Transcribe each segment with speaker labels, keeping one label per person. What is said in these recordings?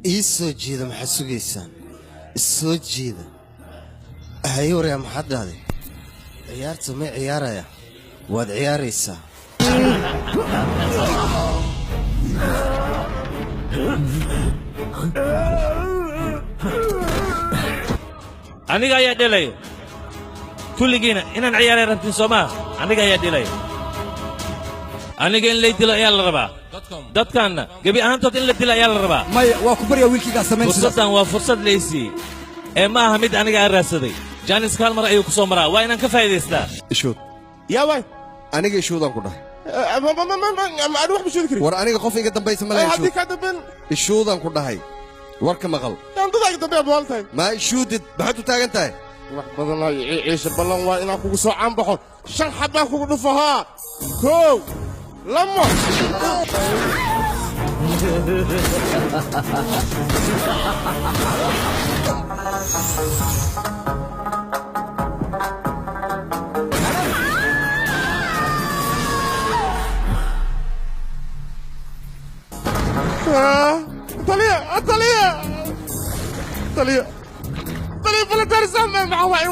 Speaker 1: Ii soo jiida, maxaad sugaysaan? Soo jiida. Haye waryaa, maxaad dhahday? Ciyaarta may ciyaaraya? Waad ciyaaraysaa.
Speaker 2: Aniga ayaa dhelaya. Kulligiina inaan ciyaaray rabtiin, soo maa? Aniga ayaa dhelaya. Aniga in lay dilo ayaa la rabaa, dadkaanna gebi ahaantood in la dilo ayaa la rabaa.
Speaker 3: Maya, waa ku baryaa, wiilkaygaa samayn sidaas.
Speaker 2: Fursaddan waa fursad laysiiyey ee ma aha mid aniga aan raadsaday. Jaanis hal mar ayuu ku soo maraa, waa inaan ka faa'iidaystaa.
Speaker 4: Ishuud.
Speaker 5: Yaa waay?
Speaker 4: Aniga ishuudaan ku dhahay.
Speaker 5: Ani wax ma shoodi karin.
Speaker 4: War aniga qof iga dambaysa ma laha.
Speaker 5: Haddii
Speaker 4: Ishuud.
Speaker 5: Kaa dambeyn.
Speaker 4: Ishuudaan ku dhahay, warka maqal.
Speaker 5: Daandadaa iga dambeeya bool tahay.
Speaker 4: Maa ishuudid? Maxaad u taagan tahay?
Speaker 5: Wax badan ay ciisha. Ballan waa inaan kugu soo caanbaxo. Shan xabbaan kugu dhufo. Haa, kow, lamo. Taliya, taliya, taliya, taliya, ballantarisaan maxaa waay?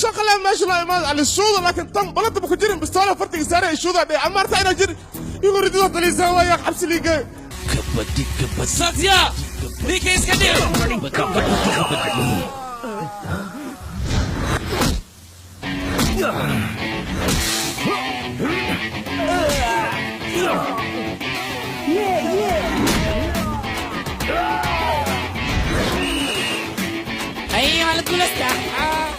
Speaker 5: Shaqale meesha loo imaado alishuuda, laakiin tan balanta ma ku jirin. Bistoola fartiga saare, ishuuda dhe amaarta inaa jir igu ridido. Taliya, waaya xabsi liigay.
Speaker 2: Satya, ninka iska dhig.
Speaker 6: Ay, waa la guulaystaa.